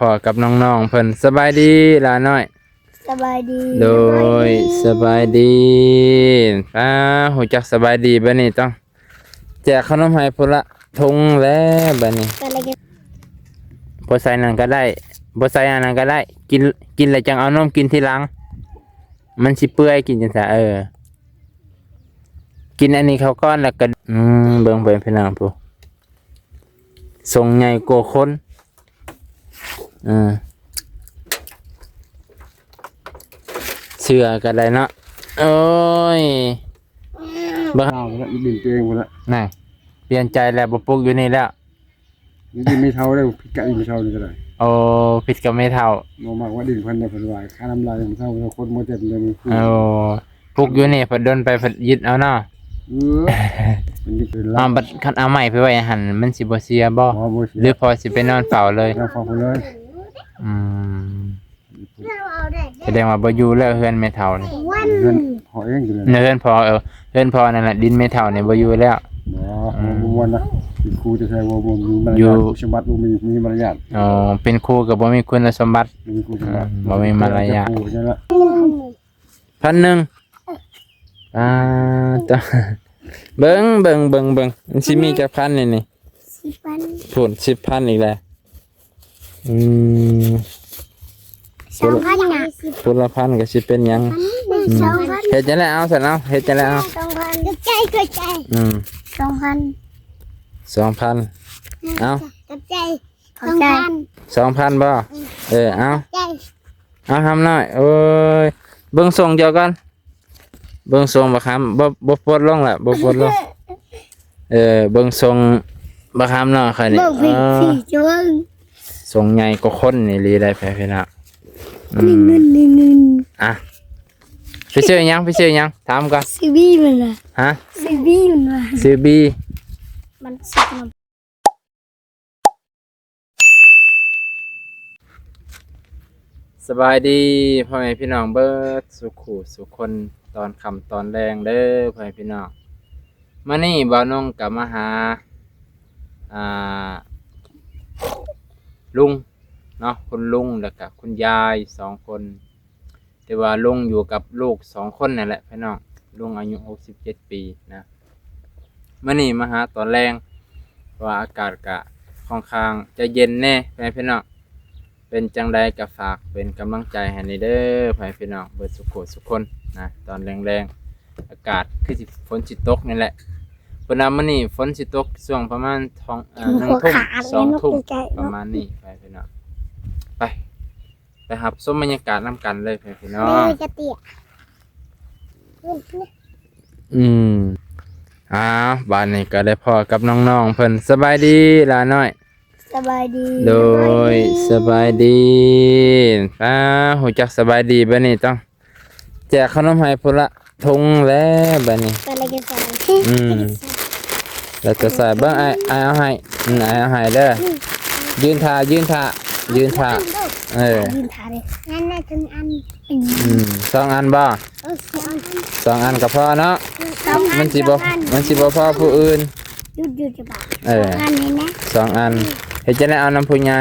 ພໍ້ກັບນ້ອງໆເພິ່ນ. ສະບາຍດີຫຼານ້ອຍ. ສະບາຍດີ. ໂດຍ ສະບາຍດີ. ສະບາຍດີ. ອ້າ ຮູ້ຈັກສະບາຍດີບາດນີ້ ຕ້ອງແຈກເຂົ້າໜົມໃຫ້ພຸ້ນລະຖົງແລ້ວບາດນີ້. ບໍ່ໃສ່ນັ້ນກໍໄດ້ ບໍ່ໃສ່ອັນນັ້ນກໍໄດ້ ກິນ ກິນແລ້ວຈັ່ງເອົານົມກິນທີຫຼັງ ມັນຊິເປື່ອຍ ກິນຈັ່ງຊັ້ນ. ເອີ ກິນອັນນີ້ເຂົ້າກ່ອນ ແລ້ວກໍ ອືມ ເບິ່ງເພິ່ນພີ່ນ້ອງ ຜູ້ຊົງໃຫຍ່ກວ່າຄົນ. ເອີ ເຊື່ອກໍໄດ້ເນາະ. ໂອ້ຍ ເບິ່ງ ເອົາລະ ດິນຕົວເອງພຸ້ນລະ. ນະ ປ່ຽນໃຈແລ້ວ ບໍ່ປຸກຢູ່ນີ້ແລ້ວ. ນີ້ດິນແມ່ເຖົ້າເດ້ ຜິດກັບດິນແມ່ເຖົ້ານີ້ກໍໄດ້. ໂອ້ ຜິດກັບແມ່ເຖົ້າ ບໍ່ມັກວ່າດິນເພິ່ນເດ້ ເພິ່ນວ່າຄ່ານ້ຳລາຍແມ່ເຖົ້າ ຄົນບໍ່ເຕັມເລີຍ. ໂອ້ ປຸກຢູ່ນີ້ ເພິ່ນດົນໄປ ເພິ່ນຍຶດເອົາເນາະ. ເອີ ເພິ່ນຍຶດເອົາ. ເອົາ ບັດຄັນເອົາໄມ້ໄປໄວ້ຫັ້ນ ມັນຊິບໍ່ເສຍບໍ່? ບໍ່ ບໍ່ເສຍ. ຫຼືພໍຊິໄປນອນເຝົ້າເລີຍ? ນອນເຝົ້າເລີຍ. ອືມ ສະແດງວ່າບໍ່ຢູ່ແລ້ວເຮືອນແມ່ເຖົ້ານີ້. ເຮືອນພໍ່ເອງຢູ່ເລີຍ. ເຮືອນພໍ່ ເອີ ເຮືອນພໍ່ນັ້ນແຫຼະ ດິນແມ່ເຖົ້ານີ້ບໍ່ຢູ່ແລ້ວ. ບໍ່ ອືມ ບໍ່ມ່ວນນະ ເປັນຄູແທ້ໆ ບໍ່ ບໍ່ມີມາລະຍາດ ຢູ່ ຄຸນສົມບັດບໍ່ມີ ມີມາລະຍາດ. ອໍ ເປັນຄູກໍບໍ່ມີຄຸນສົມບັດ ບໍ່ມີຄຸນສົມບັດ ອືມ ບໍ່ມີມາລະຍາດ. ເປັນຄູແທ້ໆ ພັນໜຶ່ງ. ອ່າ ເບິ່ງ ເບິ່ງ ເບິ່ງ ເບິ່ງ ມັນຊິມີຈັກພັນນີ້ນີ້? ສິບພັນ. ພຸ້ນ ສິບພັນອີກແລ້ວ. ອືມ ສອງພັນນະ ຄົນລະພັນກໍຊິເປັນຫຍັງ? ອືມ ສອງພັນ. ເຮັດຈັ່ງໃດເອົາຊັ້ນ ເອົາ ເຮັດຈັ່ງໃດເອົາ? ສອງພັນ. ຂອບໃຈ ຂອບໃຈ. ອືມ ສອງພັນ. ສອງພັນ. ເອົາ ຂອບໃຈ. ສອງພັນ ສອງພັນບໍ່? ເອີ ເອົາ ເອົາ ຫຳນ້ອຍ. ໂອ້ຍ ເບິ່ງສົ່ງເຈົ້າກ່ອນ ເບິ່ງຊົງບັກຫຳ ບໍ່ ບໍ່ປົດລົງລະ ບໍ່ປົດລົງ. ເອີ ເບິ່ງຊົງບັກຫຳນ້ອຍຂ້ອຍນີ້ ເອີ ຊົງໃຫຍ່ກວ່າຄົນອີ່ຫຼີໄດ໋ ພີ່ນ້ອງ. ອືມ ນີ້ເງິນ ນີ້ເງິນ. ອ່ະ ໄປຊື້ຫຍັງ ໄປຊື້ຫຍັງ? ຖາມກ່ອນ. ຊື້ບີມັນວ່າ. ຮະ? ຊື້ບີມັນວ່າ. ຊື້ບີ. ມັນຊື້ຂະໜົມ. ສະບາຍດີພໍ່ແມ່ພີ່ນ້ອງເບິດສູ່ຄູ່ສູ່ຄົນ ຕອນຄ່ຳຕອນແລງເດີພໍ່ແມ່ພີ່ນ້ອງ. ມື້ນີ້ບ່າວນົງກໍມາຫາ ອ່າ ລຸງເນາະ ຄຸນລຸງ ແລ້ວກໍຄຸນຍາຍສອງຄົນ. ແຕ່ວ່າລຸງຢູ່ກັບລູກສອງຄົນນັ້ນແຫຼະພີ່ນ້ອງ ລຸງອາຍຸຫົກສິບເຈັດປີນະ. ມື້ນີ້ມາຫາຕອນແລງ ເພາະວ່າອາກາດກະຂ້ອນຂ້າງຈະເຢັນແດ່ພີ່ນ້ອງ. ເປັນຈັ່ງໃດກະຝາກເປັນກຳລັງໃຈໃຫ້ແດ່ເດີພໍ່ແມ່ພີ່ນ້ອງເບິດສູ່ຄູ່ສູ່ຄົນນະ. ຕອນແລງໆ ອາກາດຄືຊິ ຝົນຊິຕົກນີ້ແຫຼະ. ເພິ່ນວ່າມື້ນີ້ຝົນຊິຕົກຊ່ວງປະມານ ເອີ ໜຶ່ງທຸ່ມ ສອງທຸ່ມ ປະມານນີ້ພີ່ນ້ອງ. ໄປ ໄປຮັບຊົມບັນຍາກາດນຳກັນເລີຍພີ່ນ້ອງ. ອືມ ອ້າວ ບາດນີ້ກໍໄດ້ພໍ້ກັບນ້ອງໆເພິ່ນ. ສະບາຍດີຫຼານ້ອຍ. ສະບາຍດີ. ໂດຍ ສະບາຍດີ. ອ້າ ຮູ້ຈັກສະບາຍດີບາດນີ້ ຕ້ອງແຈກຂະໜົມໃຫ້ພຸ້ນລະ ຖົງແລ້ວບາດນີ້. ອືມ ແລ້ວຈະໃສ່ເບິ່ງ ອ້າຍ ອ້າຍເອົາໃຫ້. ອືມ ອ້າຍເອົາໃຫ້ເດີ. ອືມ ຢືນຖ້າ ຢືນຖ້າ ຢືນຖ້າ. ເອີ ຢືນຖ້າເດ້. ນັ້ນນະ ສອງອັນ. ອືມ ສອງອັນບໍ່? ເອີ ສອງອັນ ສອງອັນກໍພໍເນາະ. ມັນຊິບໍ່ ມັນຊິບໍ່ພໍຜູ້ອື່ນ. ຢຸດ ຢຸດຈະບາດ. ເອີ ສອງອັນນີ້ນະ ສອງອັນ. ເຮັດຈັ່ງໃດເອົານຳຜູ້ໃຫຍ່?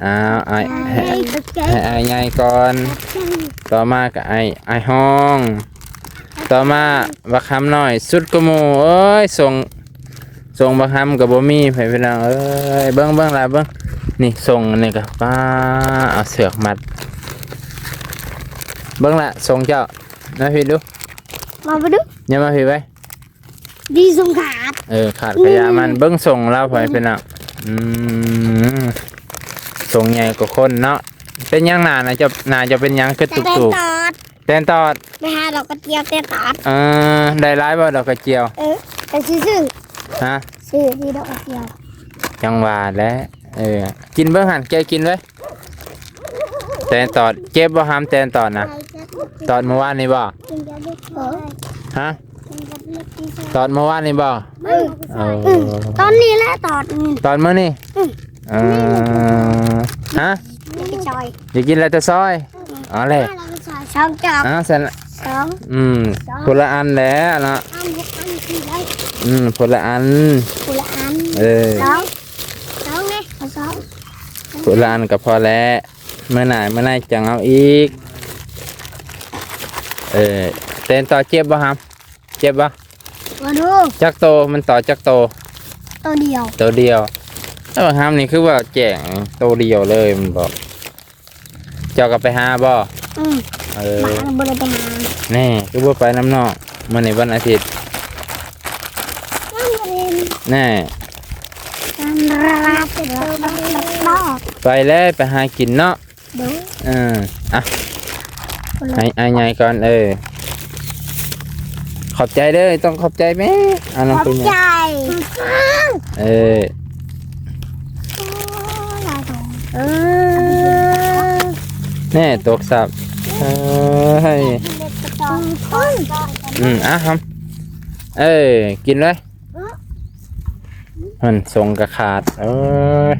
ອ້າວ ອ້າຍ ໃຫ້ ໃຫ້ອ້າຍໃຫຍ່ກ່ອນ. ຕໍ່ມາກໍອ້າຍ ອ້າຍຮອງ. ຕໍ່ມາບັກຫຳນ້ອຍສຸດກວ່າໝູ່. ໂອ້ຍ ສົ່ງ ສົ່ງບັກຫຳກໍບໍ່ມີ ພີ່ນ້ອງເອີຍ. ເບິ່ງ ເບິ່ງລະ ເບິ່ງ ນີ້ສົ່ງອັນນີ້ກໍ ປ້າ ເອົາເຊືອກມັດ. ເບິ່ງລະ ສົ່ງເຈົ້າ ມາພີ້ດູ ມາພີ້ດູ ຢ່າມາພີ້ໄວ້. ດີສົ່ງຂາດ. ເອີ ຂາດກະຢ່າມັນ. ອືມ ເບິ່ງຊົງລາວ ພໍ່ແມ່ພີ່ນ້ອງ. ອືມ ຊົງໃຫຍ່ກວ່າຄົນເນາະ. ເປັນຫຍັງໜ້ານະ ເຈົ້າ ໜ້າເຈົ້າເປັນຫຍັງຄືຕຸກໆ? ແຕນຕອດ ແຕນຕອດ. ໄປຫາດອກກະຈຽວແຕນຕອດ. ເອີ ໄດ້ຫຼາຍບໍ່ດອກກະຈຽວ? ເອີ ໄປຊື້ ຊື້. ຮະ? ຊື້ທີ່ດອກກະຈຽວ. ຈັ່ງວ່າແຫຼະ. ເອີ ກິນເບິ່ງຫັ້ນ ແກະກິນເບິ່ງ. ແຕນຕອດ ເຈັບບໍ່ຫຳແຕນຕອດນະ? ຕອດມື້ວານນີ້ບໍ່? ຮະ? ຕອດມື້ວານນີ້ບໍ່? ເອີ ເອີ ຕອນນີ້ແຫຼະ ຕອດນີ້ ຕອດມື້ນີ້. ອືມ ເອີ ຮະ? ຢາກກິນຊອຍ ຢາກກິນແລ້ວແຕ່ຊອຍ. ເອົາແຫຼະ ຊອຍສອງຈອກ. ເອົາຊັ້ນ ສອງ ອືມ ສອງ ຄົນລະອັນແຫຼະເນາະ. ອັນ ອັນ ອັນ ອືມ ຄົນລະອັນ ຄົນລະອັນ. ເອີ ສອງ ສອງເດ້ ເອົາສອງ ສອງ ລານກໍພໍແລ້ວ ມື້ໜ້າ ມື້ໜ້າຈັ່ງເອົາອີກ. ເອີ ເຕັ້ນຕໍ່ ເຈັບບໍ່ຫຳ? ເຈັບບໍ່? ມາດູ ຈັກໂຕ? ມັນຕໍ່ຈັກໂຕ? ໂຕດຽວ ໂຕດຽວ. ເອີ ຫຳນີ້ຄືວ່າແຈ້ງໂຕດຽວເລີຍແມ່ນບໍ່? ເຈົ້າກໍໄປຫາບໍ່? ອືມ ເອີ ບາດນັ້ນບໍ່ໄດ້ໄປຫາ. ແນ່ ຄືບໍ່ໄປນຳນ້ອງ? ມື້ນີ້ວັນອາທິດ. ແນ່ ໄປແລ້ວ ໄປຫາກິນເນາະ. ໂດຍ ເອີ ອ່ະ ໃຫ້ອ້າຍໃຫຍ່ກ່ອນ. ເອີ ຂອບໃຈເດີ ຕ້ອງຂອບໃຈແມ່. ອ່າ ນ້ອງ ຂອບໃຈ. ເອີ ເອີ ແນ່ ຕົກສັບ. ເອີ ອືມ ອ່ະ ຫຳ ເອີ ກິນເລີຍ. ຫັ້ນ ຊົງກະຂາດ ເອີຍ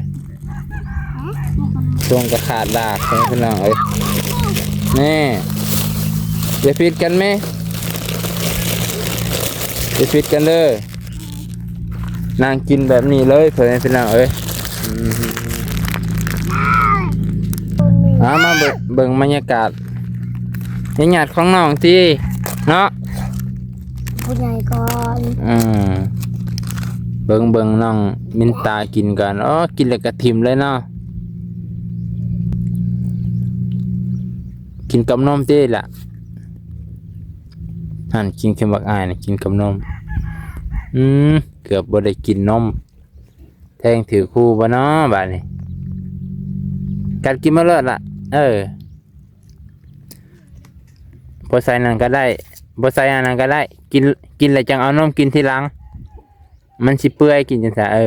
ຊົງກະຂາດດາກ ພີ່ນ້ອງເອີຍ. ແນ່ ຢ່າຜິດກັນແມ້ ຢ່າຜິດກັນເດີ. ນັ່ງກິນແບບນີ້ເລີຍ ພໍ່ແມ່ພີ່ນ້ອງເອີຍ. ອືມ ເອົາ ມາເບິ່ງ ເບິ່ງບັນຍາກາດ ຍາດຂອງນ້ອງຕິເນາະ. ຜູ້ໃຫຍ່ກ່ອນ. ເອີ ເບິ່ງ ເບິ່ງນ້ອງມິນຕາກິນກ່ອນ. ອໍ ກິນແລ້ວກໍຖິ້ມເລີຍເນາະ. ກິນກັບນົມຕິລະ? ຫັ້ນ ກິນຄືບັກອ້າຍນີ້ ກິນກັບນົມ. ອືມ ເກືອບບໍ່ໄດ້ກິນນົມ. ແທງຖືກຄູບໍ່ເນາະບາດນີ້? ກັດກິນມາໂລດລະ. ເອີ ບໍ່ໃສ່ນັ້ນກໍໄດ້ ບໍ່ໃສ່ອັນນັ້ນກໍໄດ້. ກິນ ກິນແລ້ວຈັ່ງເອົານົມກິນທີຫຼັງ ມັນຊິເປື່ອຍ. ກິນຈັ່ງຊັ້ນ ເອີ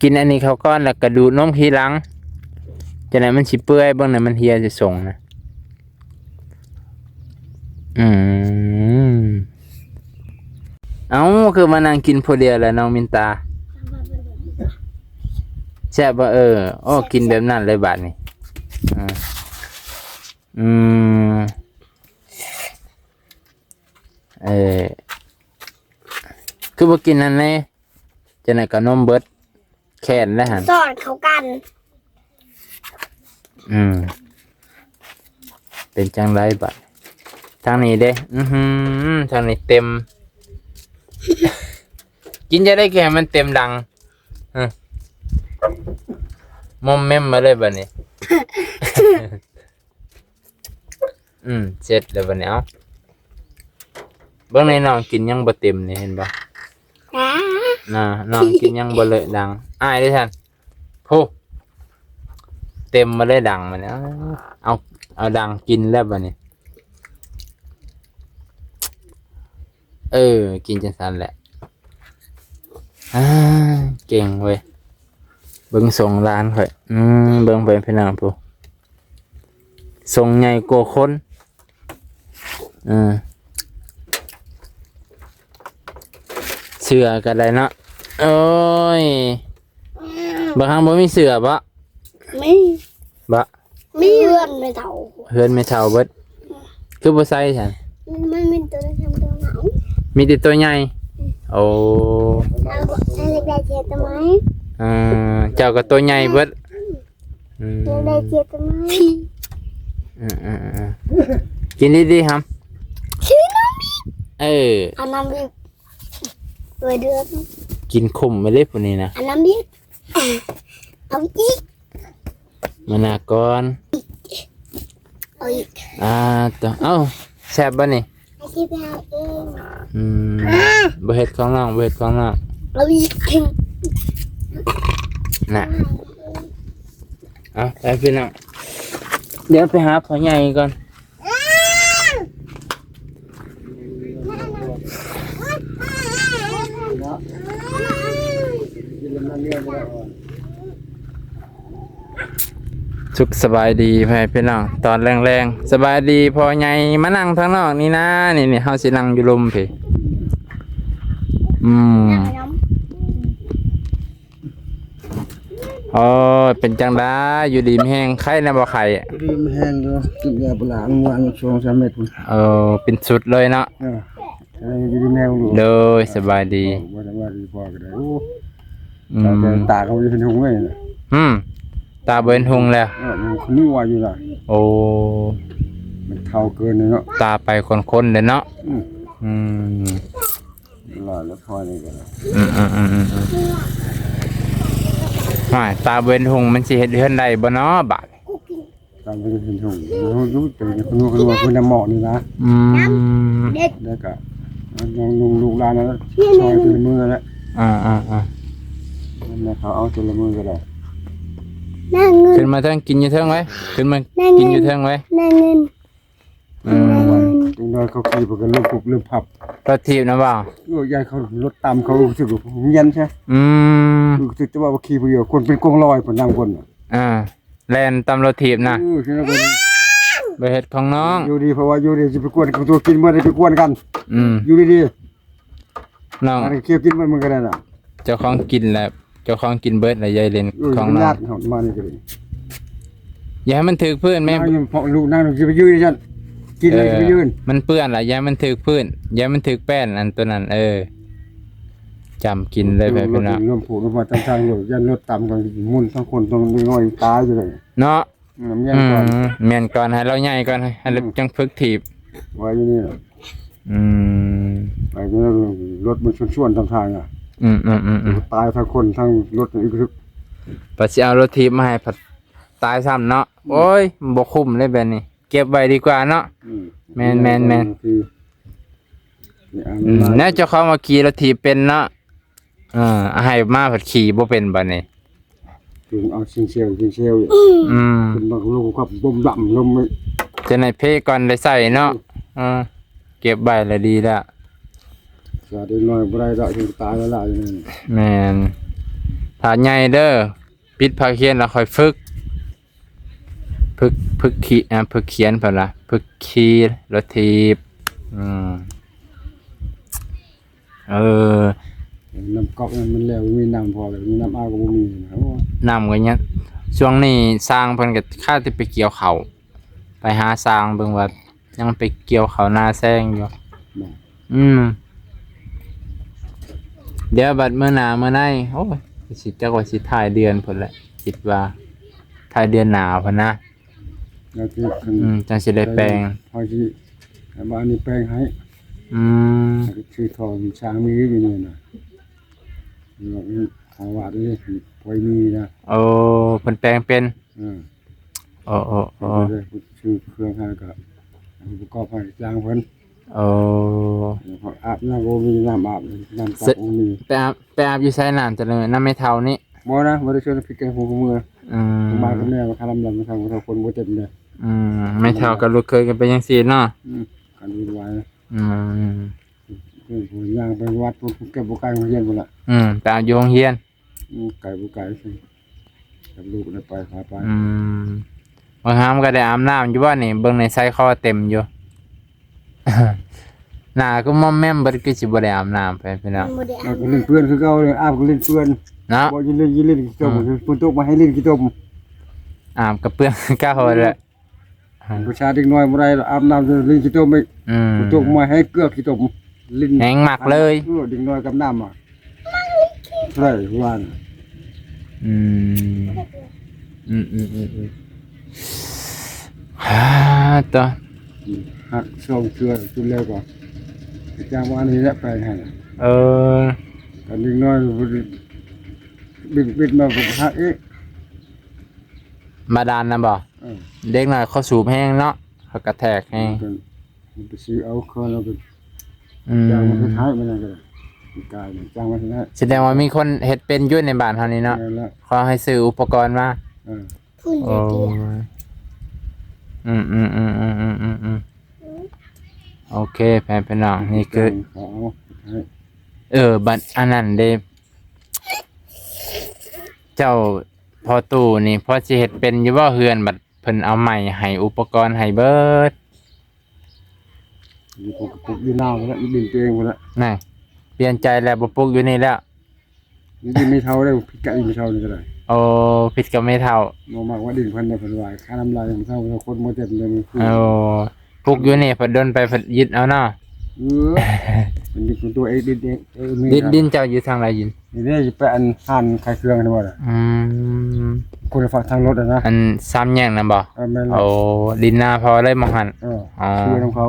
ກິນອັນນີ້ເຂົ້າກ່ອນ ແລ້ວກໍດູດນົມທີຫຼັງ ຈັ່ງໃດມັນຊິເປື່ອຍ. ເບິ່ງນະ ມັນເຫ່ຍຊິສົ່ງນະ. ອືມ ເອົ້າ ຄືມານັ່ງກິນຜູ້ດຽວລະນ້ອງມິນຕາ? ແຊບບໍ່? ເອີ ໂອ້ ກິນແບບນັ້ນເລີຍບາດນີ້. ອືມ ອືມ ເອີ ຄືບໍ່ກິນຫັ້ນແດ່? ຈັ່ງໃດກໍນົມເບິດ ແຄ້ນແລ້ວຫັ້ນ ສອນເຂົ້າກັນ. ອືມ ເປັນຈັ່ງໃດບາດ? ທາງນີ້ເດ້? ອືຫື ທາງນີ້ເຕັມ. ກິນຈັ່ງໃດຄືໃຫ້ມັນເຕັມດັງ? ຮະ ມົມແມັມມາເລີຍບາດນີ້. ອືມ ເສັດແລ້ວບັດນີ້. ເອົ້າ ເບິ່ງໃນນ້ອງກິນຍັງບໍ່ເຕັມນີ້ ເຫັນບໍ່? ນະ ນ້ອງກິນຍັງບໍ່ເລີະດັງ. ອ້າຍເດ້ຊັ້ນ? ໂພ ເຕັມມາເລີຍດັງບັດນີ້. ເອົາ ເອົາດັງກິນແລ້ວບັດນີ້. ເອີ ກິນຈັ່ງຊັ້ນແຫຼະ. ອາ ເກັ່ງເວີຍ. ເບິ່ງຊົງຫຼານຂ້ອຍ. ອືມ ເບິ່ງໄປພີ່ນ້ອງ ຜູ້ຊົງໃຫຍ່ກວ່າຄົນ. ເອີ ເສື້ອກໍໄດ້ເນາະ. ໂອ້ຍ ບັກຫຳບໍ່ມີເສື້ອບໍ? ມີ ບໍ? ມີເຮືອນແມ່ເຖົ້າ ເຮືອນແມ່ເຖົ້າເບິດ. ຄືບໍ່ໃສ່ຊັ້ນ? ມັນມີແຕ່ຕົວໃຫຍ່ ມີແຕ່ຕົວໃຫຍ່. ໂອ້ ເອີ ເຈົ້າກໍຕົວໃຫຍ່ເບິດ. ອືມ ເຈົ້າໄດ້ເຈັດຕົວໃໝ່. ເອີໆໆ ກິນດີໆ ຫຳ. ຊື້ນ້ຳອີກ. ເອີ ເອົານ້ຳອີກ. ເອີ ເດືອນ ກິນຂົມໄປເລີຍຜູ້ນີ້ນະ. ເອົານ້ຳອີກ ເອົາອີກ. ມານາກ່ອນ ເອົາອີກ. ອ່າ ໂຕ ເອົ້າ ແຊບບໍ່ນີ້? ອືມ ບໍ່ເຮັດຂອງນ້ອງ ບໍ່ເຮັດຂອງນ້ອງ. ເອົາອີກ ນະ. ເອົາ ໄປພີ່ນ້ອງ ດຽວໄປຫາພໍ່ໃຫຍ່ກ່ອນ. ສຸກສະບາຍດີພໍ່ແມ່ພີ່ນ້ອງ ຕອນແລງໆ. ສະບາຍດີພໍ່ໃຫຍ່ ມານັ່ງທາງນອກນີ້ນາ. ນີ້ໆ ເຮົາຊິນັ່ງຢູ່ລຸ່ມພີ້. ອືມ ໂອ້ຍ ເປັນຈັ່ງໃດ ຢູ່ດີມີແຮງ ໄຂ້ນະບໍ່? ໄຂ້ ຢູ່ດີມີແຮງຢູ່ ກິນຢາປາລາເມື່ອວານສອງສາມເມັດພຸ້ນ. ເອີ ເປັນຊຸດເລີຍເນາະ. ເອີ ຢູ່ດີມີແຮງຢູ່. ໂດຍ ສະບາຍດີ. ບໍ່ສະບາຍດີພໍກໍໄດ້. ໂອ້ ອືມ ຕາເຂົາຢູ່ເປັນຫຸງເລີຍ. ອືມ ຕາບໍ່ເຫັນຮຸ່ງແລ້ວ. ເອີ ມັນຂະໜວຢູ່ລະ. ໂອ້ ມັນເຖົ້າເກີນເນາະ. ຕາໄປຄົນໆເດ້ເນາະ. ອືມ ອືມ ຫຼາຍແລ້ວ ພໍນີ້ກໍໄດ້. ອືມໆໆໆໆ ຫ້າຍ ຕາບໍ່ເຫັນຮຸ່ງ ມັນຊິເຮັດເຮືອນໄດ້ບໍ່ເນາະບາດ? ຕາບໍ່ເຫັນຮຸ່ງ ຮູ້ຢູ່ ແຕ່ເພິ່ນວ່າເພິ່ນນຳໝໍນີ້ນະ. ອືມ ແລ້ວກໍນ້ອງລຸງລູກຫຼານນັ້ນ ຊ່ອຍເພິ່ນມື້ແຫຼະ. ອ່າໆໆ ແມ່ເຂົາເອົາແຕ່ລະມື້ກໍໄດ້. ນາເງິນ ຂຶ້ນມາເທິງ ກິນຢູ່ເທິງໄວ້ ຂຶ້ນມາ ນາເງິນ ກິນຢູ່ເທິງໄວ້ ນາເງິນ. ອືມ ຈັກໜ້ອຍເຂົາຂີ່ເພິ່ນກໍເລີ່ມປຸບເລີ່ມພັບ. ລົດຖີບນະບໍ່? ໂອ້ຍ ຢ້ານເຂົາລົດຕຳ ເຂົາຮູ້ສຶກວ່າຮຽນຊະ. ອືມ ຮູ້ສຶກແຕ່ວ່າຂີ່ຜູ້ດຽວ ຄົນເປັນກອງຮ້ອຍ ເພິ່ນນຳຄົນ. ອ່າ ແລ່ນຕຳລົດຖີບນະ. ເອີ ຄືນັ້ນເພິ່ນ ບໍ່ເຮັດຂອງນ້ອງ ຢູ່ດີ ເພາະວ່າຢູ່ດີຊິໄປກວນ ເຂົາຕົວະກິນ ບໍ່ໄດ້ໄປກວນກັນ. ອືມ ຢູ່ດີໆ ນ້ອງ ອັນນີ້ເຄີຍກິນມັນ ມັນກໍໄດ້ນະ. ເຈົ້າຂອງກິນແຫຼະ ເຈົ້າຂອງກິນເບິດແລ້ວ ຢ່າເຫຼັ້ນ ເອີ ຂອງນ້ອງ ຍາດເຮົາມານີ້ກໍໄດ້. ຢ່າໃຫ້ມັນຖືກພື້ນແມ່. ນາງຢູ່ ເພາະລູກນາງຊິໄປຢືນຊັ້ນ ກິນແລ້ວ ເອີ ຊິໄປຢືນ ມັນເປື້ອນລະ ຢ່າໃຫ້ມັນຖືກພື້ນ ຢ່າໃຫ້ມັນຖືກແປ້ນ ອັນຕົວນັ້ນ. ເອີ ຈຳກິນເລີຍ ເອີ ພີ່ນ້ອງ ລົດລົມຜູກລົມມາຕາມທາງໂລດ ຢ້ານລົດຕຳກັນໝຸ່ນທັງຄົນທັງເດັກນ້ອຍຕາຍຢູ່ເລີຍເນາະ. ອືມ ແມ່ນກ່ອນ ອືມ ແມ່ນກ່ອນ ໃຫ້ລາວໃຫຍ່ກ່ອນ ໃຫ້ລາວ ອືມ ຈັ່ງຝຶກຖີບໄວ້ຢູ່ນີ້ລະ. ອືມ ໄປຢູ່ນັ້ນ ລົດມັນຊວນໆຕາມທາງອະ. ອືມໆໆໆ ຕາຍທັງຄົນທັງລົດອີກ ບັດຊິເອົາລົດຖີບມາໃຫ້ພັດຕາຍຊ້ຳເນາະ. ອືມ ໂອ້ຍ ບໍ່ຄຸ້ມເລີຍແບບນີ້ ເກັບໄວ້ດີກວ່າເນາະ. ອືມ ແມ່ນໆໆ ຄື ອືມ ແນວເຈົ້າຂອງວ່າຂີ່ລົດຖີບເປັນເນາະ. ເອີ ໃຫ້ມາພັດຂີ່ບໍ່ເປັນບັດນີ້ ຈຶ່ງເອົາຊິງເຊວ ຊິງເຊວ. ອືມ ຂຶ້ນມາລົງກັບບົມດຳລົງ ຈັ່ງໃດເພກ່ອນໄດ້ໃຊ້ເນາະ. ເອີ ເກັບໄວ້ລະດີລະ ສາເດັກນ້ອຍບໍ່ໄດ້ດອກ ຊິຕາຍແລ້ວລະ. ແມ່ນ ຖ້າໃຫຍ່ເດີ ປິດພາກຮຽນແລ້ວຄ່ອຍຝຶກ ຝຶກ ຝຶກຂີ່ ອ່າ ຝຶກຂຽນເພິ່ນລະ ຝຶກຂີ່ລົດຖີບ. ອືມ ເອີ ນ້ຳກັອກມັນແລ້ວ ບໍ່ມີນ້ຳພໍແລ້ວ ມີນ້ຳອາບກໍບໍ່ມີນະ. ໂອ້ ນ້ຳກໍຍັງ ຊ່ວງນີ້ຊ່າງເພິ່ນກໍຄາແຕ່ໄປກ່ຽວເຂົ້າ ໄປຫາຊ່າງເບິ່ງວ່າ ຍັງໄປກ່ຽວເຂົ້ານາແຊງຢູ່. ອືມ ດຽວບັດມື້ໜ້າມື້ໃນ ໂອ້ຍ ຊິຈັກວ່າຊິທ້າຍເດືອນພຸ້ນແຫຼະ ຄິດວ່າທ້າຍເດືອນໜ້າພຸ້ນນະ. ອືມ ຈັ່ງຊິໄດ້ແປງ ພໍຊິໃຫ້ບ້ານນີ້ແປງໃຫ້. ອືມ ຊື້ທໍ່ຊ່າງມີຢູ່ນີ້ນະ ເອົາວາດນີ້ ພໍມີນະ. ໂອ້ ເພິ່ນແປງເປັນ. ເອີ ໂອ້ ໂອ້ ໂອ້ ຊື້ເຄື່ອງໃຫ້ກໍປະກອບໃຫ້ຈ້າງເພິ່ນ. ໂອ້ ອາບນ້ຳກໍບໍ່ມີ ນ້ຳອາບ ນ້ຳຕັກບໍ່ມີ. ໄປອາບ ໄປອາບຢູ່ໃສ ນ້ຳແຕ່ລະມື້ ນຳແມ່ເຖົ້ານີ້? ບໍ່ນະ ບໍ່ໄດ້ຊວນ ຜິດກັນຫົວເມືອ. ອືມ ມາກັບແມ່ມາຄາລຳລຳ ແມ່ເຖົ້າ ຄົນບໍ່ເຕັມເດ້. ອືມ ແມ່ເຖົ້າກັບລູກເຂີຍກໍເປັນຈັ່ງຊີ້ເນາະ. ອືມ ກັນວຸ່ນວາຍ. ອືມ ເພິ່ນຜູ້ຍ່າງໄປວັດພຸ້ນ ເກັບບໍ່ໄກໂຮງຮຽນພຸ້ນລະ. ອືມ ໄປອາບຢູ່ໂຮງຮຽນ. ອືມ ໄກບໍ່ໄກ ກັບລູກໄດ້ໄປ ພາໄປ. ອືມ ບັກຫາມກໍໄດ້ອາບນ້ຳຢູ່ບໍ່ນີ້? ເບິ່ງໃນໃສ່ຄໍເຕັມຢູ່. ໜ້າຄືມອມແມມເບິດ ຄືຊິບໍ່ໄດ້ອາບນ້ຳໄປພີ່ນ້ອງ. ບໍ່ໄດ້ອາບ ອາບກໍຫຼິ້ນເປື້ອນຄືເກົ່າເລີຍ ອາບກໍຫຼິ້ນເປື້ອນເນາະ. ບໍ່ ຢ່າຫຼິ້ນ ຢ່າຫຼິ້ນຂີ້ຕົມ. ອືມ ຝົນຕົກມາໃຫ້ຫຼິ້ນຂີ້ຕົມ ອາບກໍເປື້ອນຄືເກົ່າແຫຼະ. ອືມ ປະຊາເດັກນ້ອຍບໍ່ໄດ້ ອາບນ້ຳ ຫຼິ້ນຂີ້ຕົມອີກ. ອືມ ຕົກມາໃຫ້ເກືອກຂີ້ຕົມ ຫຼິ້ນແຮງມັກເລີຍ. ເອີ ເດັກນ້ອຍກັບນ້ຳອະ ເທົ່າໃດວ່ານະ. ອືມ ອືມໆໆໆ ຫາ ຕະ ອືມ ຫັກສອງເທື່ອ ຈຸດແລ້ວກໍຈ້າງວ່ານີ້ແຫຼະ ແປງໃຫ້. ເອີ ກັນເດັກນ້ອຍບິດ ບິດມາກໍຫັກອີກ. ບາດານນະບໍ່? ເອີ ເດັກນ້ອຍເຂົາສູບແຮງເນາະ ເຂົາກະແທກແຮງ. ມັນໄປຊື້ເອົາເຂົາແລ້ວກໍ ອືມ ຢ່າງມັນຄ້າຍໆມັນນັ້ນກໍໄດ້. ກາຍຈ້າງມັນນັ້ນ ສະແດງວ່າມີຄົນເຮັດເປັນຢູ່ໃນບ້ານເຮົານີ້ເນາະ. ແມ່ນແລ້ວ ເຂົາໃຫ້ຊື້ອຸປະກອນມາ. ເອີ ພຸ້ນ ໂອ້ ເດ ອືມໆໆໆໆ ໂອເຄ ແມ່ພີ່ນ້ອງ ນີ້ຄື ເອີ ບັດອັນນັ້ນເດ ເຈົ້າ ພໍ່ຕູ້ນີ້ພໍຊິເຮັດເປັນຢູ່ບໍ່ເຮືອນ ບັດເພິ່ນເອົາໄມ້ໃຫ້ ອຸປະກອນໃຫ້ເບິດ. ຢູ່ ປຸກຢູ່ນາພຸ້ນແຫຼະ ຢູ່ດິນຕົວເອງພຸ້ນແຫຼະ. ນະ ປ່ຽນໃຈແລ້ວ ບໍ່ປຸກຢູ່ນີ້ແລ້ວ. ຢູ່ແມ່ເຖົ້າໄດ້ ຜິດກັບອີ່ແມ່ເຖົ້ານີ້ກໍໄດ້. ໂອ້ ຜິດກັບແມ່ເຖົ້າ ບໍ່ມັກວ່າດິນເພິ່ນນະ ເພິ່ນວ່າຄ່ານ້ຳລາຍແມ່ເຖົ້າ ຄົນບໍ່ເຕັມເລີຍ. ໂອ້ ປຸກຢູ່ນີ້ ເພິ່ນດົນໄປ ເພິ່ນຍຶດເອົາເນາະ. ເອີ ມັນດິນຂອງຕົວເອງ ດິນເອງ ເອີ ມີ ດິນ ດິນເຈົ້າຢູ່ທາງໃດ? ດິນ ນີ້ເດ້ ຢູ່ໄປອັນຮ້ານຂາຍເຄື່ອງນີ້ບໍ່ລະ? ອືມ ຄົນລະຝັ່ງທາງລົດຫັ້ນນະ ອັນສາມແຍກນັ້ນບໍ່? ເອີ ແມ່ນແລ້ວ ໂອ້ ດິນນາພໍ່ເລີຍໝ່ອງຫັ້ນ. ເອີ ອໍ ຊື່ນຳເຂົາ.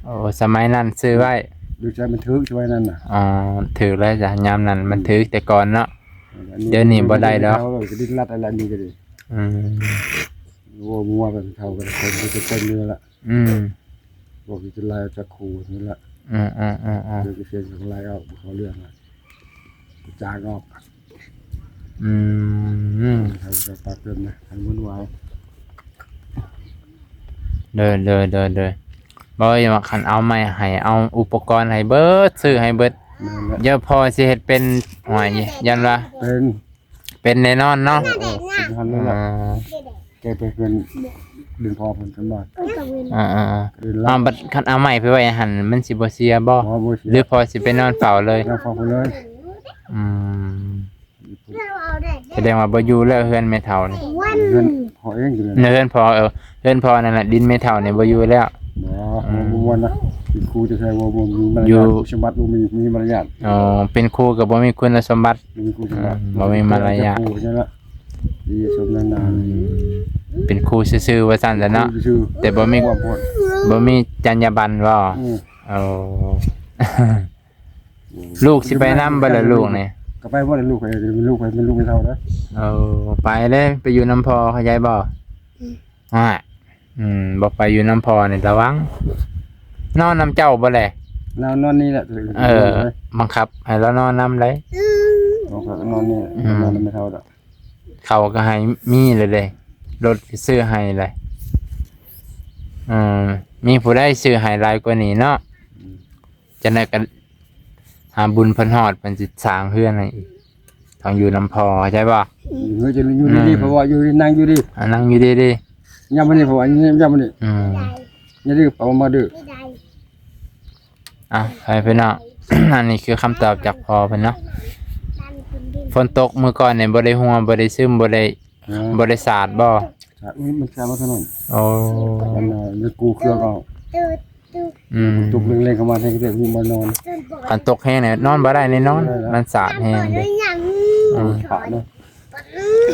ໂອ້ ສະໄໝນັ້ນຊື້ໄວ້ ຫຼື ໃຊ້ມັນຖືກສະໄໝນັ້ນນະ. ອໍ ຖືກແລ້ວຈ້ະ ຍາມນັ້ນມັນຖືກແຕ່ກ່ອນເນາະ. ເອີ ອັນນີ້ ດຽວນີ້ບໍ່ໄດ້ດອກ ດິນລັດອັນນີ້ກໍດີ. ອືມ ໂອ້ ງົວໄປເຖົ້າກັນ ຄົນກໍເຕັມຢູ່ລະ. ອືມ ພວກທີ່ຈະໄລ່ຈາກຄູນີ້ລະ. ອືມໆໆໆ ເດີນໄປເຊັນກັນໄລ່ອອກ ບໍ່ເຂົ້າເລື່ອງລະ ຈາກອອກ. ອືມ ໃຫ້ເຂົາປາກເຕີມນະ ໃຫ້ມັນໄວ. ໂດຍໆໆໆ ບໍ່ວ່າຄັນເອົາໄມ້ໃຫ້ ເອົາອຸປະກອນໃຫ້ເບິດ ຊື້ໃຫ້ເບິດ. ແມ່ນແຫຼະ ດຽວພໍ່ຊິເຮັດເປັນ ໂອ້ຍ ຢ້ານວ່າ ເປັນ ເປັນແນ່ນອນເນາະ. ເອີ ເອີ ເປັນຫັ້ນແຫຼະ. ອ່າ ແກໄປເຮືອນດິນພໍ່ເພິ່ນກັນບາດ. ອ່າໆໆ ເອີ ເອົາ ບັດຄັນເອົາໄມ້ໄປໄວ້ຫັ້ນ ມັນຊິບໍ່ເສຍບໍ່? ບໍ່ ບໍ່ເສຍ ຫຼືພໍ່ຊິໄປນອນເຝົ້າເລີຍ? ນອນເຝົ້າເລີຍ. ອືມ ສະແດງວ່າບໍ່ຢູ່ແລ້ວເຮືອນແມ່ເຖົ້ານີ້. ເຮືອນພໍ່ເອງຢູ່ນັ້ນ ເຮືອນພໍ່ ເອີ ເຮືອນພໍ່ນັ້ນແຫຼະ ດິນແມ່ເຖົ້ານີ້ບໍ່ຢູ່ແລ້ວ. ບໍ່ ອືມ ບໍ່ມ່ວນນະ ເປັນຄູຈະໃຊ້ບໍ່ ບໍ່ມີມາລະຍາດ ຢູ່ ຄຸນສົມບັດບໍ່ມີ ມີມາລະຍາດ. ອໍ ເປັນຄູກໍບໍ່ມີຄຸນສົມບັດ ບໍ່ມີຄູສົມບັດ ອືມ ບໍ່ມີມາລະຍາດ ເປັນຄູນັ້ນລະ ດີສົມນານາ. ອືມ ເປັນຄູຊື່ໆ ວ່າຊັ້ນຊະເນາະ ເປັນຄູຊື່ໆ ແຕ່ບໍ່ມີ ຄວາມໂພດ ບໍ່ມີຈັນຍາບັນບໍ່? ອືມ ໂອ້ ລູກຊິໄປນຳບໍ່ລະລູກນີ້? ກໍໄປໝົດລະ ລູກຂ້ອຍ ເປັນລູກຂ້ອຍ ເປັນລູກແມ່ເຖົ້າເດ້. ໂອ້ ໄປເລີຍ ໄປຢູ່ນຳພໍ່ ເຂົ້າໃຈບໍ່? ອືມ ອາ ອືມ ບໍ່ໄປຢູ່ນຳພໍ່ນີ້ລະວັງ. ນອນນຳເຈົ້າບໍ່ແລ? ລາວນອນນີ້ແຫຼະ. ເອີ ບັງຄັບໃຫ້ລາວນອນນຳໄດ໋. ບັງຄັບນອນນີ້ແຫຼະ. ອືມ ນອນນຳແມ່ເຖົ້າດອກ. ເຂົ້າກໍໃຫ້ມີແລ້ວເດ້ ລົດກໍຊື້ໃຫ້ແລ້ວ. ເອີ ມີຜູ້ໃດຊື້ໃຫ້ຫຼາຍກວ່ານີ້ເນາະ? ອືມ ຈັ່ງໃດກໍຫາບຸນເພິ່ນຮອດ ເພິ່ນຊິສ້າງເຮືອນໃຫ້ອີກ. ຕ້ອງຢູ່ນຳພໍ່ ເຂົ້າໃຈບໍ່? ເອີ ຈະຢູ່ດີໆ ອືມ ເພາະວ່າຢູ່ດີ ນັ່ງຢູ່ດີ ອ່າ ນັ່ງຢູ່ດີໆ ຍາມມື້ນີ້ ເພາະວ່າຍາມມື້ນີ້ ອືມ ຢ່າດື້ ເອົາມາດື້. ອ່ະ ໄປພີ່ນ້ອງ ອັນນີ້ຄືຄຳຕອບຈາກພໍ່ເພິ່ນເນາະ. ຝົນຕົກມື້ກ່ອນນີ້ບໍ່ໄດ້ຮົ່ວ ບໍ່ໄດ້ຊຶມ ບໍ່ໄດ້ ອ່າ ບໍ່ໄດ້ສາດບໍ່? ສາດ ມັນ ມັນສາດມາຖະໜົນ. ໂອ້ ມັນ ມັນກູ້ເຄື່ອງເອົາ. ອືມ ຕົກແຮງໆ ເຂົ້າມາແທ້ກໍບໍ່ນອນ. ຄັນຕົກແຮງນີ້ນອນບໍ່ໄດ້ແນ່ນອນ ບໍ່ໄດ້ລະ ມັນສາດແຮງເດ້. ອືມ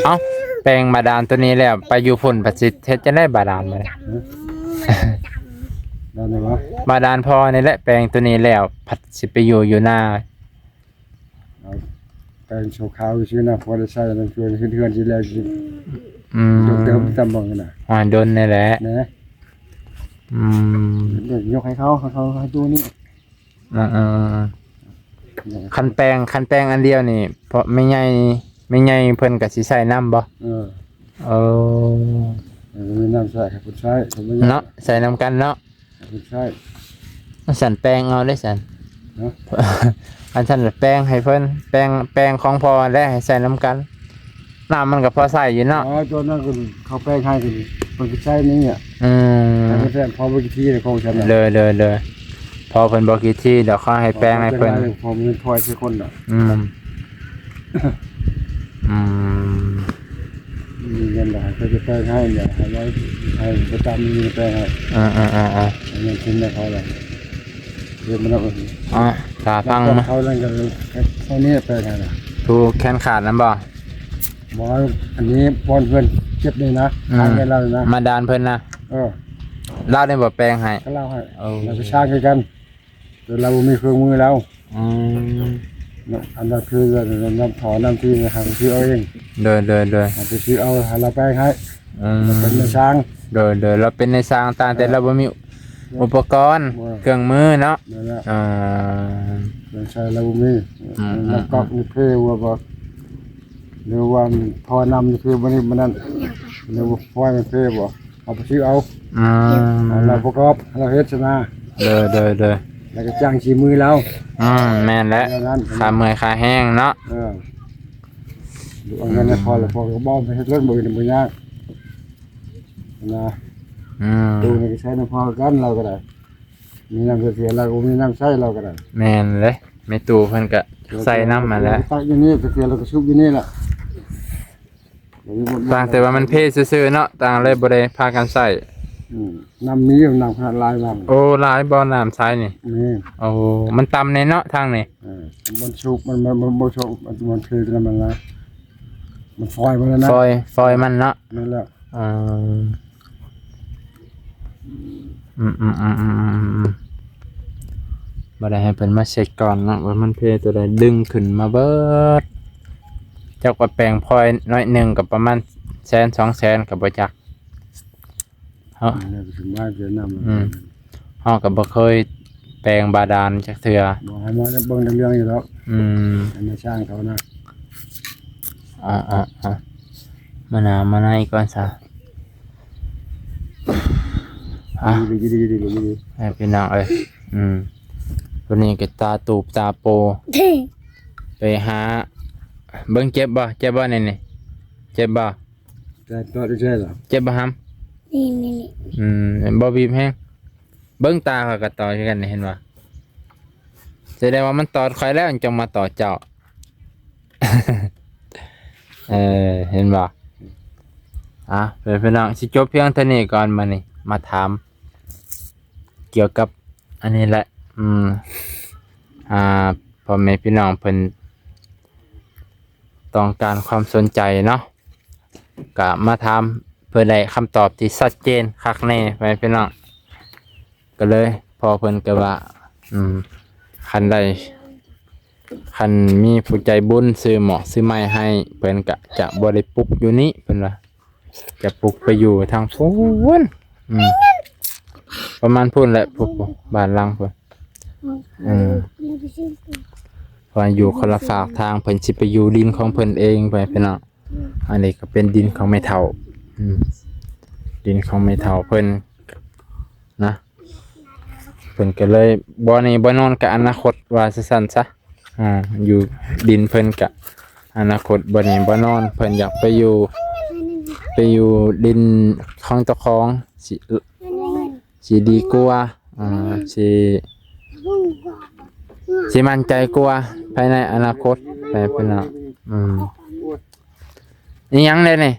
ເອົາ ແປງບາດານຕົວນີ້ແລ້ວ ໄປຢູ່ພຸ້ນ ພັດຊິເຮັດຈັ່ງໃດບາດານບາດນີ້? ບາດານພໍ່ນີ້ແຫຼະ ແປງຕົວນີ້ແລ້ວ ພັດຊິໄປຢູ່ ຢູ່ນາ. ເອົາແປງຊົ່ວຄາວຊື່ນະ ພໍໄດ້ໃຊ້ນຳ ຊ່ວຍເຮັດເຮືອນຊິແລ້ວຊິ ອືມ ເຕີມຕາມບັງນະ ຫາດົນນີ້ແຫຼະນະ. ອືມ ຍົກໃຫ້ເຂົາ ໃຫ້ເຂົາ ໃຫ້ຕູ້ນີ້. ເອີໆໆ ຄັນແປງ ຄັນແປງອັນດຽວນີ້ ເພາະແມ່ໃຫຍ່ ແມ່ໃຫຍ່ເພິ່ນກໍຊິໃຊ້ນຳບໍ່? ເອີ ເອີ ເອີ ມີນ້ຳໃຊ້ ໃຫ້ເພິ່ນໃຊ້ ເນາະ ໃຊ້ນຳກັນເນາະ. ໃຊ້ ອັນຊັ້ນແປງເອົາເດ້ຊັ້ນ ຮະ ອັນຊັ້ນແປງໃຫ້ເພິ່ນ ແປງ ແປງຂອງພໍ່ແຫຼະ ໃຫ້ໃຊ້ນຳກັນ ນ້ຳມັນກໍພໍໃຊ້ຢູ່ເນາະ. ອໍ ຕົວນັ້ນກໍເຂົາແປງໃຫ້ກໍເພິ່ນກໍໃຊ້ນີ້ອະ. ອືມ ໃຫ້ເພິ່ນແປງພໍບໍ່ຂີ້ທີ່ຂອງຊັ້ນນະ. ເດີໆໆ ພໍເພິ່ນບໍ່ຂີ້ທີ່ດອກ ເຂົາໃຫ້ແປງໃຫ້ເພິ່ນ ພໍມີເງິນພອຍໃສ່ຄົນດອກ. ອືມ ອືມ ມີເງິນຫຼາຍເຂົາຈະແປງໃຫ້ ໃຫ້ໄວ້ ໃຫ້ປະຈຳມີແປງໃຫ້. ເອີໆໆໆ ເງິນທຶນໃຫ້ເຂົາລະ ເຮັດມາແລ້ວ. ອ່າ ຖ້າຟັງເຂົານັ້ນກໍເທົ່ານີ້ແປງໃຫ້ນະ. ຜູ້ແຂນຂາດນັ້ນບໍ່? ບໍ່ ອັນນີ້ບ່ອນເພິ່ນເຈັບນີ້ນະ ອືມ ທາງໃຫ້ລາວນະ ມາດານເພິ່ນນະ. ເອີ ລາວນີ້ບໍ່ແປງໃຫ້ ກໍລາວໃຫ້. ເອີ ລາວໄປສ້າງຄືກັນ. ແຕ່ລາວບໍ່ມີເຄື່ອງມືລາວ. ອືມ ອັນນັ້ນຄືນ້ຳທໍ່ນ້ຳທີ່ໃຫ້ໄປຊື້ເອົາເອງ. ໂດຍໆໆ ໃຫ້ໄປຊື້ເອົາ ໃຫ້ລາວແປງໃຫ້. ອືມ ເປັນນາຍຊ່າງ. ໂດຍໆ ລາວເປັນນາຍຊ່າງ ຕ່າງແຕ່ ເອີ ລາວບໍ່ມີອຸປະກອນ ບໍ່ ເຄື່ອງມືເນາະ. ນັ້ນແຫຼະ ອ່າ ເຄື່ອງໃຊ້ລາວບໍ່ມີ. ອືມ ນ້ຳກັອກນີ້ເພບໍ່ ຫຼືວ່າທໍ່ນ້ຳນີ້ເພບໍ່ ນີ້ມັນນັ້ນ ຫຼືວ່າໄຟມັນເພບໍ່? ເອົາໄປຊື້ເອົາ. ອືມ ໃຫ້ລາວປະກອບ ໃຫ້ລາວເຮັດຊະນະ. ໂດຍໆໆ ແລ້ວກໍຈ້າງສີມືລາວ. ອືມ ແມ່ນແຫຼະ ຄ່າເມື່ອຍຄ່າແຮງເນາະ. ເອີ ລູກເອົາເງິນໃຫ້ພໍ່ແລ້ວ ອືມ ພໍ່ກໍບອກໄປເຮັດລົດ ບໍ່ ບໍ່ຍາກນະ. ອືມ ຕູ້ນີ້ກໍໃຊ້ນຳພໍ່ຄືກັນ ລາວກໍໄດ້ ມີນ້ຳເສຍ ລາວກໍບໍ່ມີນ້ຳໃຊ້ ລາວກໍໄດ້. ແມ່ນເດ້ ແມ່ຕູ້ເພິ່ນກໍໃສ່ນຳຫັ້ນແຫຼະ. ຕັກຢູ່ນີ້ ກາເຟລາວກໍຊຸບຢູ່ນີ້ລະ. ຕ່າງແຕ່ວ່າມັນເພຊື່ໆເນາະ ຕ່າງເລີຍບໍ່ໄດ້ພາກັນໃຊ້. ອືມ ນ້ຳມີ ນ້ຳຂະໜາດຫຼາຍວ່າ. ໂອ້ ຫຼາຍບໍ່ ນ້ຳໃສນີ້? ແມ່ນ. ໂອ້ ມັນຕ່ຳແດ່ເນາະທາງນີ້. ເອີ ມັນສູບ ມັນ ມັນ ມັນບໍ່ສູບ ມັນ ມັນເພນຳມັນນະ ມັນຟອຍມັນນະ ຟອຍ ຟອຍມັນເນາະ. ແມ່ນແລ້ວ. ເອີ ອືມໆໆໆໆ ບໍ່ໄດ້ໃຫ້ເພິ່ນມາເຊັກກ່ອນເນາະ ວ່າມັນເພຕົວໃດ ດຶງຂຶ້ນມາເບິດ. ຈັກວ່າແປງພອຍໜ້ອຍໜຶ່ງກໍປະມານແສນສອງແສນກໍບໍ່ຈັກ. ເຮົາ ແລ້ວກໍຊິມາເຈອນ້ຳ ອືມ ເຮົາກໍບໍ່ເຄີຍແປງບາດານຈັກເທື່ອ. ບໍ່ ໃຫ້ມາເບິ່ງເລື່ອງຢູ່ດອກ. ອືມ ໃຫ້ມາຊ່າງເຂົານະ. ອ່າໆໆ ມາໜາມາໃນກ່ອນຊະ. ອ່ະ ດີໆໆໆ ໃຫ້ພີ່ນ້ອງເອີຍ. ອືມ ຕົວນີ້ກໍຕາຕູບຕາໂປ. ໄປຫາເບິ່ງ ເຈັບບໍ່? ເຈັບບໍ່ນີ້? ນີ້ເຈັບບໍ່? ແຕ່ຕົວທີ່ໃຊ່ລະ ເຈັບບໍ່ຫຳ? ນີ້ໆໆ ອືມ ບໍ່ບີບແຮງ. ເບິ່ງຕາຂ້ອຍກໍຕອດຄືກັນນີ້ ເຫັນບໍ່? ສະແດງວ່າມັນຕອດຂ້ອຍແລ້ວ ຈັ່ງມາຕອດເຈົ້າ. ເອີ ເຫັນບໍ່? ອ່ະ ເພື່ອນພີ່ນ້ອງ ຊິຈົບພຽງເທົ່ານີ້ກ່ອນ. ມານີ້ ມາຖາມກ່ຽວກັບອັນນີ້ແຫຼະ. ອືມ ອ່າ ພໍ່ແມ່ພີ່ນ້ອງເພິ່ນ ຕ້ອງການຄວາມສົນໃຈເນາະ ກະມາຖາມເພື່ອໄດ້ຄຳຕອບທີ່ຊັດເຈນຄັກແນ່ ພໍ່ແມ່ພີ່ນ້ອງ. ກໍເລີຍພໍ່ເພິ່ນກໍວ່າ ອືມ ຄັນໄດ້ ຄັນມີຜູ້ໃຈບຸນຊື້ໝໍ້ຊື້ໄມ້ໃຫ້ ເພິ່ນກະຈະບໍ່ໄດ້ປຸກຢູ່ນີ້ ເພິ່ນວ່າ ຈະປຸກໄປຢູ່ທາງພຸ້ນ ອືມ ປະມານພຸ້ນແຫຼະ ພຸ້ນ ບ້ານຫຼັງພຸ້ນ. ອືມ ເພາະວ່າຢູ່ຄົນລະຟາກທາງ ເພິ່ນຊິໄປຢູ່ດິນຂອງເພິ່ນເອງ ພໍ່ແມ່ພີ່ນ້ອງ. ອັນນີ້ກໍເປັນດິນຂອງແມ່ເຖົ້າ ອືມ ດິນຂອງແມ່ເຖົ້າເພິ່ນນະ ເພິ່ນກໍເລີຍບໍ່ແນ່ບໍ່ນອນກັບອະນາຄົດ ວ່າຊັ້ນຊະ. ອ່າ ຢູ່ດິນເພິ່ນກະອະນາຄົດບໍ່ແນ່ບໍ່ນອນ ເພິ່ນຢາກໄປຢູ່ ໄປຢູ່ດິນຂອງເຈົ້າຂອງ ຊິ ຊິດີກວ່າ ອ່າ ຊິ ຊິໝັ້ນໃຈກວ່າພາຍໃນອະນາຄົດ ແມ່ນເພິ່ນເນາະ. ອືມ ອີຫຍັງແດ່ນີ້?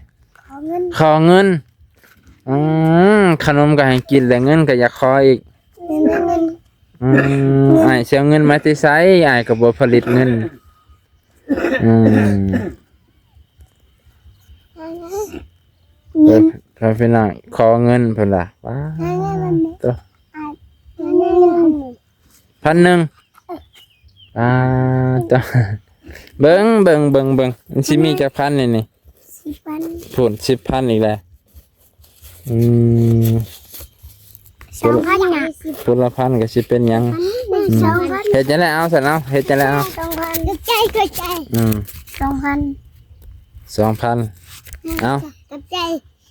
ຂໍເງິນ ຂໍເງິນ. ອືມ ຂະໜົມກໍໃຫ້ກິນ ແລະເງິນກໍຢາກຂໍອີກ. ອືມ ອ້າຍຊິເອົາເງິນມາແຕ່ໃສ? ອ້າຍກໍບໍ່ຜະລິດເງິນ. ອືມ ເອີ ເພິ່ນ ພີ່ນ້ອງ ຂໍເງິນເພິ່ນວ່າ ວ້າ ໂຕ ພັນໜຶ່ງ. ອ່າ ໂຕ ເບິ່ງ ເບິ່ງ ເບິ່ງ ເບິ່ງ ມັນຊິມີຈັກພັນນີ້ນີ້? ສິບພັນ ພຸ້ນ ສິບພັນອີກແລ້ວ. ອືມ ສອງພັນນະ ຄົນລະພັນກໍຊິເປັນຫຍັງ? ອືມ ສອງພັນ ເຮັດຈັ່ງໃດເອົາຊັ້ນ ເອົາ ເຮັດຈັ່ງໃດເອົາ? ສອງພັນ ຂອບໃຈ ຂອບໃຈ. ອືມ ສອງພັນ ສອງພັນ ເອົາ ຂອບໃຈ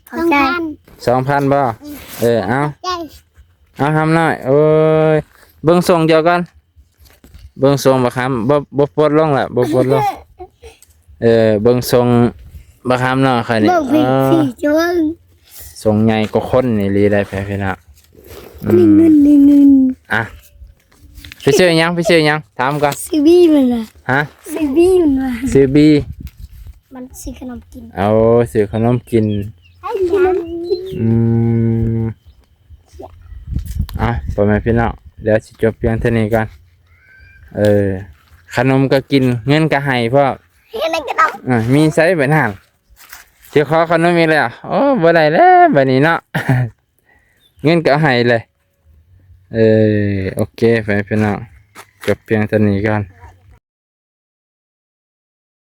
ຂອບໃຈ. ສອງພັນ ສອງພັນບໍ່? ເອີ ເອົາ ຂອບໃຈ ເອົາ ຫຳນ້ອຍ ໂອ້ຍ ເບິ່ງສົ່ງເຈົ້າກ່ອນ. ເບິ່ງຊົງບັກຫຳ ບໍ່ ບໍ່ປົດລົງລະ ບໍ່ປົດລົງ. ເອີ ເບິ່ງຊົງບັກຫຳນ້ອຍຂ້ອຍນີ້ ເອີ ຊົງໃຫຍ່ກວ່າຄົນອີ່ຫຼີໄດ໋ ພີ່ນ້ອງ. ອືມ ນີ້ເງິນ ນີ້ເງິນ. ອ່ະ ໄປຊື້ຫຍັງ ໄປຊື້ຫຍັງ ຖາມກ່ອນ. ຊື້ບີມັນນະ. ຮະ? ຊື້ບີມັນວ່າ ຊື້ບີ ມັນຊື້ຂະໜົມກິນ. ໂອ້ ຊື້ຂະໜົມກິນ ໃຫ້ຂະໜົມກິນ. ອືມ ອ່ະ ພໍ່ແມ່ພີ່ນ້ອງ ດຽວຊິຈົບພຽງເທົ່ານີ້ກ່ອນ. ເອີ ຂະໜົມກໍກິນ ເງິນກໍໃຫ້ພ້ອມ. ເອີ ມີໃສບາດນັ້ນ ຊິຂໍຂະໜົມອີກແລ້ວ. ໂອ້ ບໍ່ໄດ້ແລ້ວບາດນີ້ເນາະ ເງິນກໍໃຫ້ເລີຍ. ເອີ ໂອເຄ ພໍ່ແມ່ພີ່ນ້ອງ ຈົບພຽງເທົ່ານີ້ກ່ອນ.